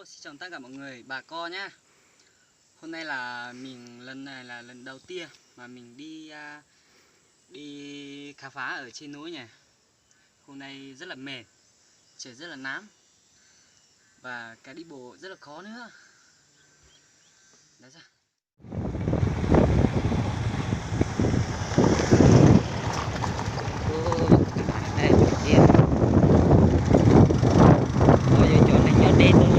Xin chào tất cả mọi người, bà con nhá. Hôm nay là mình, lần này là lần đầu tiên mà mình đi, à, đi khám phá ở trên núi này. Hôm nay rất là mệt, trời rất là nắng và cái đi bộ rất là khó nữa. Đó ra. Ua, cov neeg nyob deb tuaj.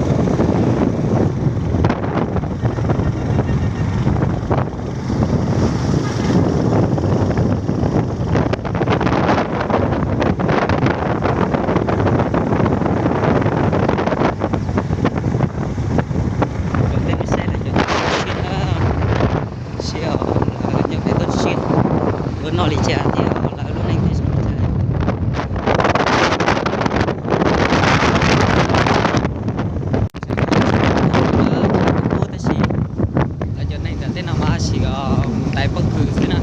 Cov tej no saib lawv cov siab, siab os, lawv nyob pem toj siab, ua noj li cas thiab lawv lub neej pem zoo li cas. Tab sis lawv cov neeg nram tej no mas tab sis mus tais pob kws xwb na.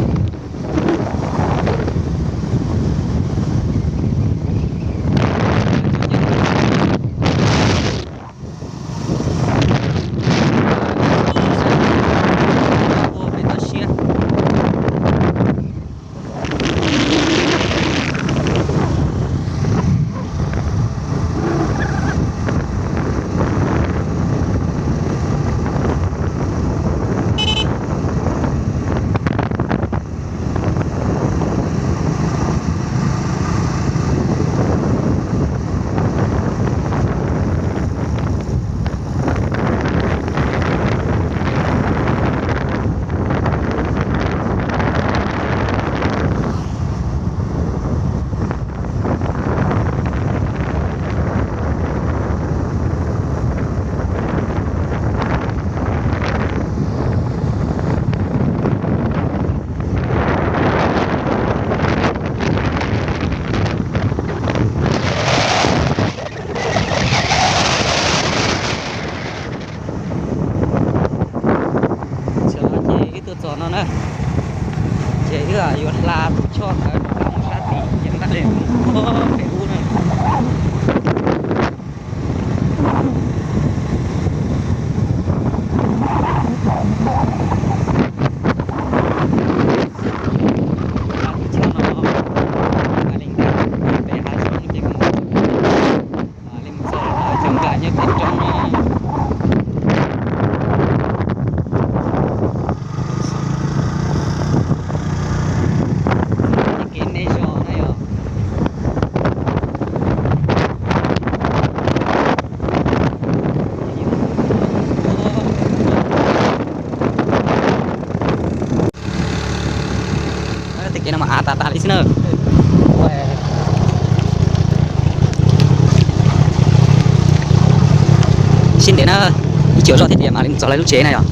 Ua pem toj siab. Ces wb tuaj txog no na, ces wb yuav hla tus choj ntawd rov qab mus sab tid ces mam li mus pem ub na. Hla tus choj no mam li nkag pem hav zoov ces kuv mam li mus txog cov nplaj nyob pem roob no. Kev me zos na yog. Tej kev no mas av tas tas li xwb na. Sib ntev na, ib cuam zoj thiab tias mam li mus txog lawv lub tsev na yom.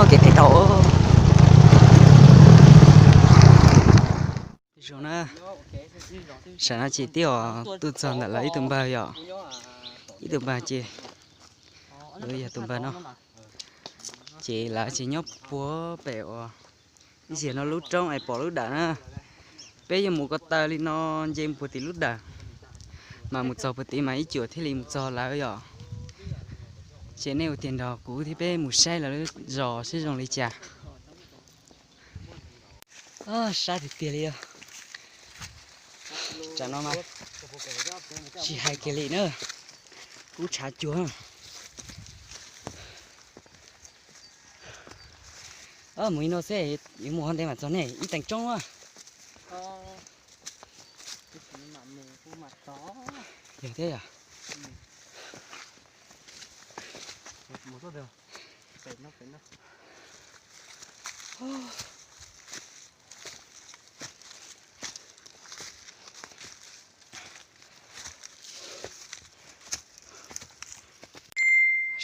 Kev phem tau. Zoo na, sam no ces twb tuaj txog ntawm lawv ib tug npawg yom, ib tug npawg ces, yog tus npawg no, ces lawv ces nyob puag pem uas ib ziag no lub roob es pom lub dawm na. Peb yuav mus ko taw li no nce puag tim lub dawm, mas mus txog puag tid mas ib cuam thiaj li mus txog lawv yom. Ces nej ua tiag nrog kuv thiab peb mus saib lawv zos seb zoo li cas. Sab tiag tiag li os. Tsam no mas tsis hais kiag li na, kub tshav cuag. Mus ib no xwb, yuav mus hov ntev mam txog ne, ib teev roob a. Yog thiab yom.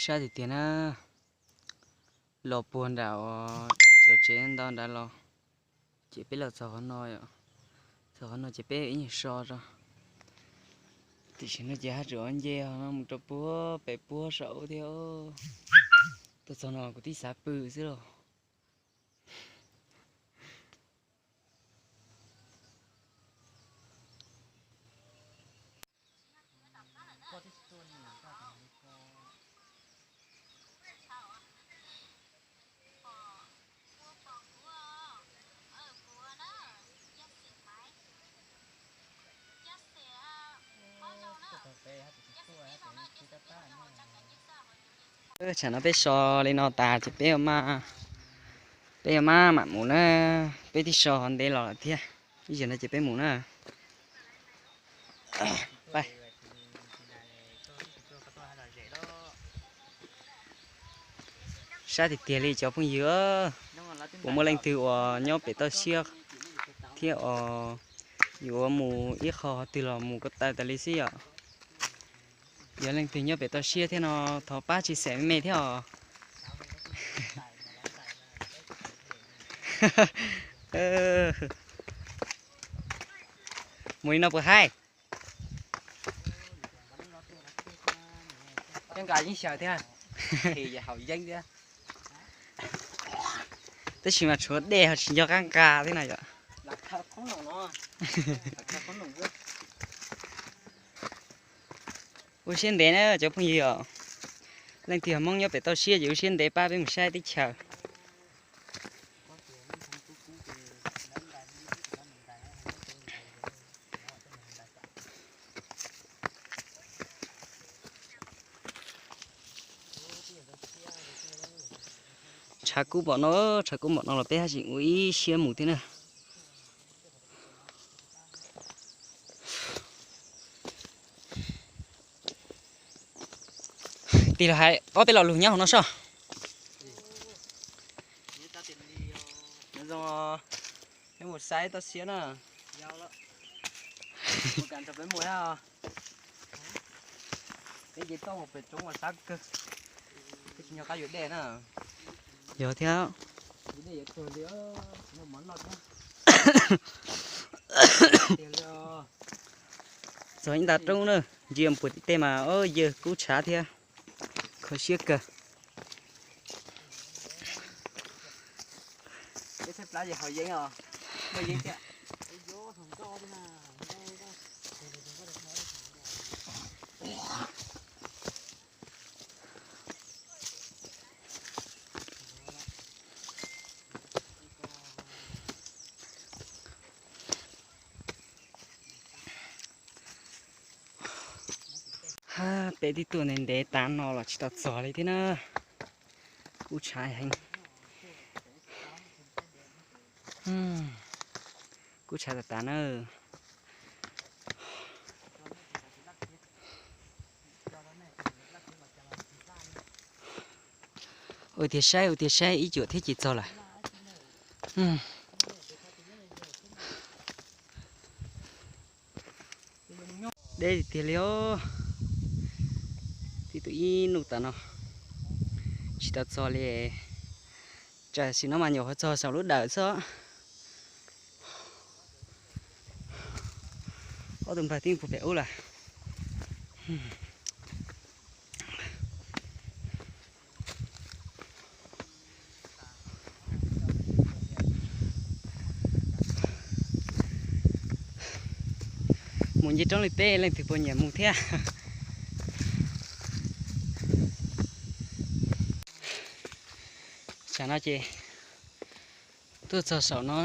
Sab tiag tiag na, los puag nram cov tsev ntau nrad los, ces peb los txog qhov no, txog qhov no ces peb ib nyuag so tso. Tam sim no ces haj tseem nce no mus rau puag pem puag saum thiab. Tuaj txog no kuv tib xav pw xwb lauj. Tsam no peb so li no tas ces peb, peb yuav maj mam mus na, peb twb so ntev los lawm thiab, ib zaug no ces peb mus na. Sab tiag tiag li cov phooj ywg, puas muaj leej twg uas nyob pem toj siab thiab os, yuav mus ib qho twg los mus ko taw tas li xwb yom. Yog leej twg nyob pem toj siab thiab no thov pab tsis xeem me me thiab os. Mus li no puas haib? Yeej nqa yeej xyaw thiab, haus yeeb thiab. Tab sis mas tshuav dej ho tsis nco qab nqa thiab na yom. Ua siab ntev na cov phooj ywg os. Leej twg Hmoob nyob pem toj siab ces ua siab ntev pab peb mus saib teb chaws. Tshav kub npaum no, tshav kub npaum no los peb haj tseem ua ib siab mus thiab na. Tig los hais ob peb lo lus nyob hauv no sob. Peb mus saib toj siab na. Peb ces toj mus pem roob mas sab kawg. Peb tsis nco qab yuav dej na. Yog thiab. Txog ib nta roob na, ntsia puag tim tej mas yawg kub tshav thiab, kho siab kawg. Peb twb tuaj ntev ntev tas no los tsis tau txog li thiab na. Kub tshav heev. Kub tshav tas tas na. Ua tiag saib, ua tiag saib ib cuam thiab ces txog lawm. Deb tiag li os. Twb tuaj ib hnub tas no tsis tau txog li. Tam sim no mas nyuam qhuav txog saum lub dawm xwb. Ob tug npawg twb puag pem ub lawm. Mus nce roob li peb leej twg puas nyiam mus thiab. Tsam no ces tuaj txog saum no,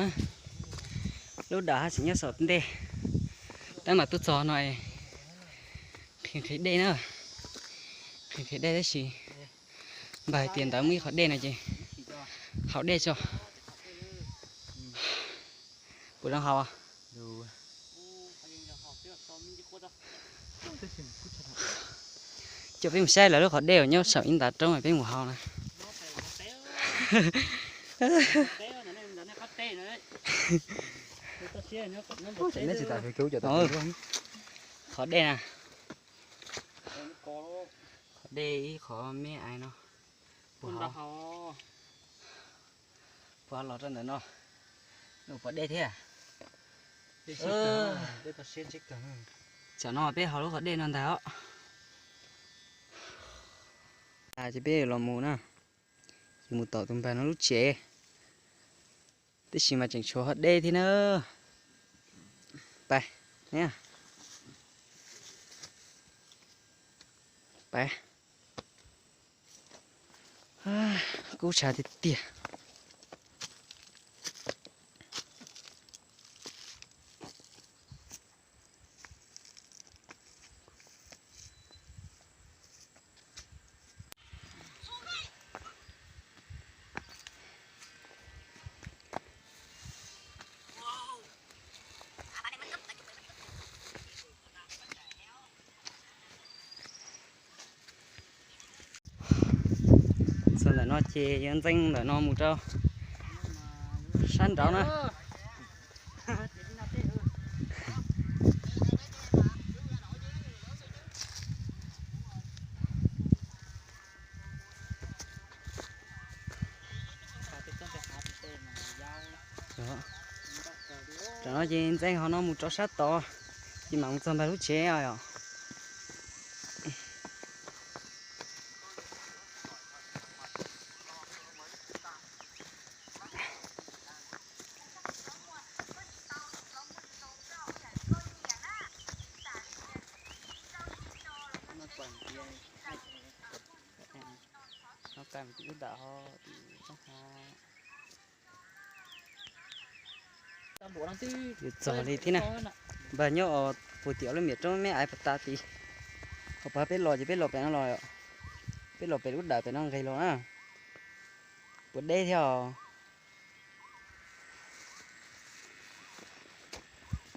lub dawm haj tseem nyob saum ntej, tab mas tuaj txog no nqhis nqhis dej na, nqhis nqhis dej tab sis npawg hais tias ntawd muaj ib qhov dej no ces haus dej tso. Puas zoo haus? Coj peb mus saib lawv lub qhov dej uas nyob saum ib ntav roob peb mus haus na. Qhov dej na, qhov dej ib qhov me ais no. Puas los rau ntawm no, nws puas dej thiab. Tsam no peb hauv lub qhov dej no ntag os. Ces peb yuav los mus na, yuav mus tom tus npawg no lub tsev. Tab sis mas tseem tshuav hov deb thiab na. Pais, pais, kub tshav tiag tiag. Txog ntawm no ces yuav ntxeev ntawm no mus rau sab nraud na. Tam no ces ntxeev hov no mus rau sab tod, ces mam mus txog npawg lub tsev os yom. Yuav txog li thiab na. Npawg nyob os, puag tim lub miam roob me aiv puag ta tid. Qhov pab peb los ces peb los pem no los, peb los pem lub dawm pem no nqis los na. Puas deb thiab os.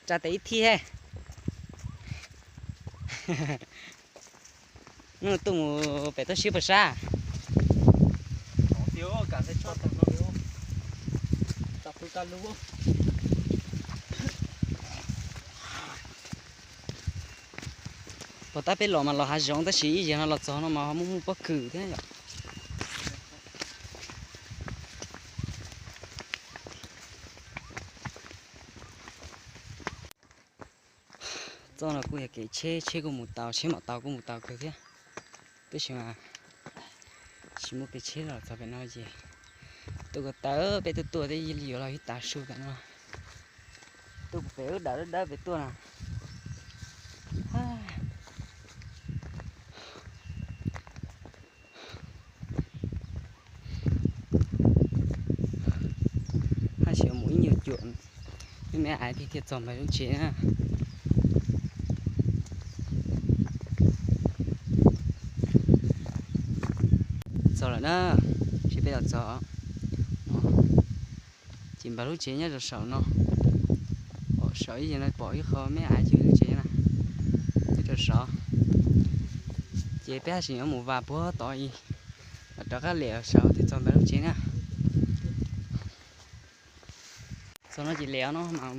Tsa tes ib thij he. Hnub tuaj mus pem toj siab puas sab? Puas tab peb los mas los hav zoov tab sis ib yam no los txog no mas ho muaj muaj pob kws thiab yom. Txoj no kuj yog kev tsheb, tsheb kuj mus tau, tsheb maum taus kuj mus tau kawg thiab. Tab sis mas tsis muaj peb tsheb los txog pem no ces tuaj ko taw, peb tuaj tuaj twb yuav los ib tav su tam no. Tuaj pem wb dawm dawb dawb pem tuaj na. Haj tseem mus ib nyuag cuam, ib me aiv thiaj txog npawg lub tsev na. Txog lawm na, seb peb los txog. Ces npawg lub tsev nyob rau saum no, saum ib yam no pom ib qho me aiv ces lub tsev na, nyob rau saud. Ces peb haj tseem yuav mus vas puag tod, rov qab liam saud thiaj txog npawg lub tsev na. Txog no ces liam no mas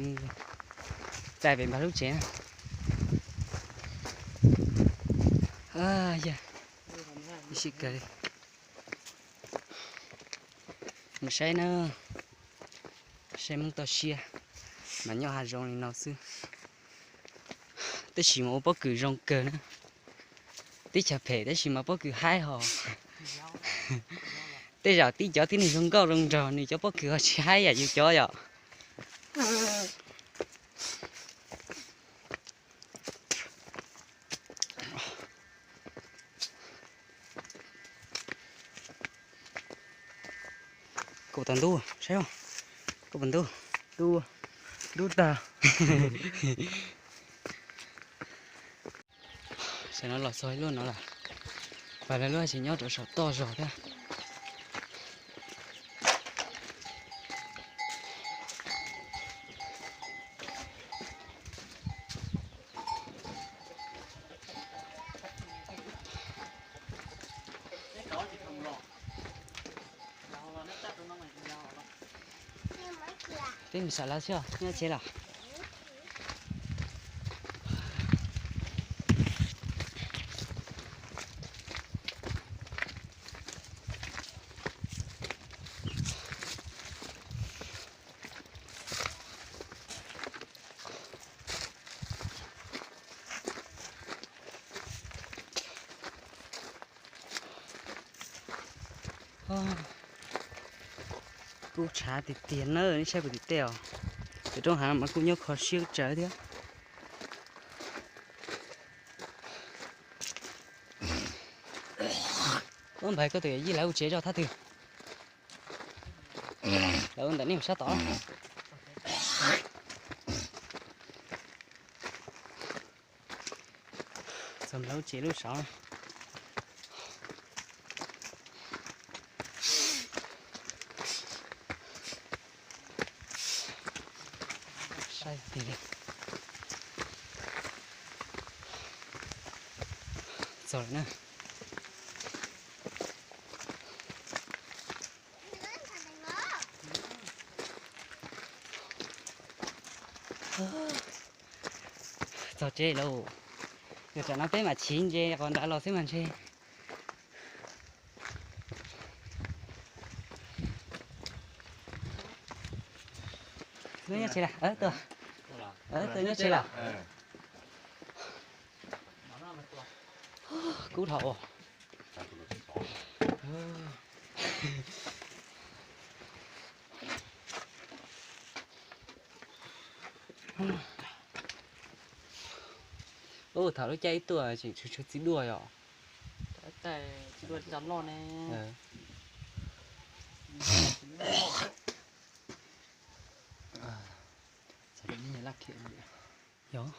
txais pem npawg lub tsev na. Yog, ib sij kawg li. Mus saib na, saib Hmoob toj siab mas nyob hav zoov li no xwb. Tab sis mas ua pob kws zoo kawg na. Teb chaws phem tab sis mas pob kws haib hos. Tej zaum tib cov tib neeg zoo nkauj zoo nraug nws cov pob kws ho tsis haib yam yus cov yom. Koj puas tau ntub, saib, koj puas ntub? Ntub, ntub tag. Tam no los txog ib lub no lawm, pas lawv lub tsev nyob rau saum toj zog thiab. Peb mus saum lawv xwb, nyob tsev los. Kub tshav tiag tiag na, nej saib puas tim tej os. Cov roob hav no mas kuj nyob kho siab tsawv thiab. Ub, npawg, koj tus yawm yij lawv ua tsev zoj thaj twg? Lawv ua ntawm nej mus sab tod. Txog lawv ua tsev lub saud. Saib tiag li. Txog lawm na. Txog tsev lawm. Yog tsam no peb mam chiv ntses qos nrad los xwb mas ntshe. Nyob tsev lawm, tuaj, tuaj nyob tsev lawm. Kub dhau. Ub, thaum lub caij ib tuaj tseem tshuav txiv duaj yom. Yog.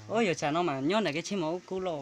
Ub, yuav tsam no mas nyob ntawm kev tsheb mas ub kub loj.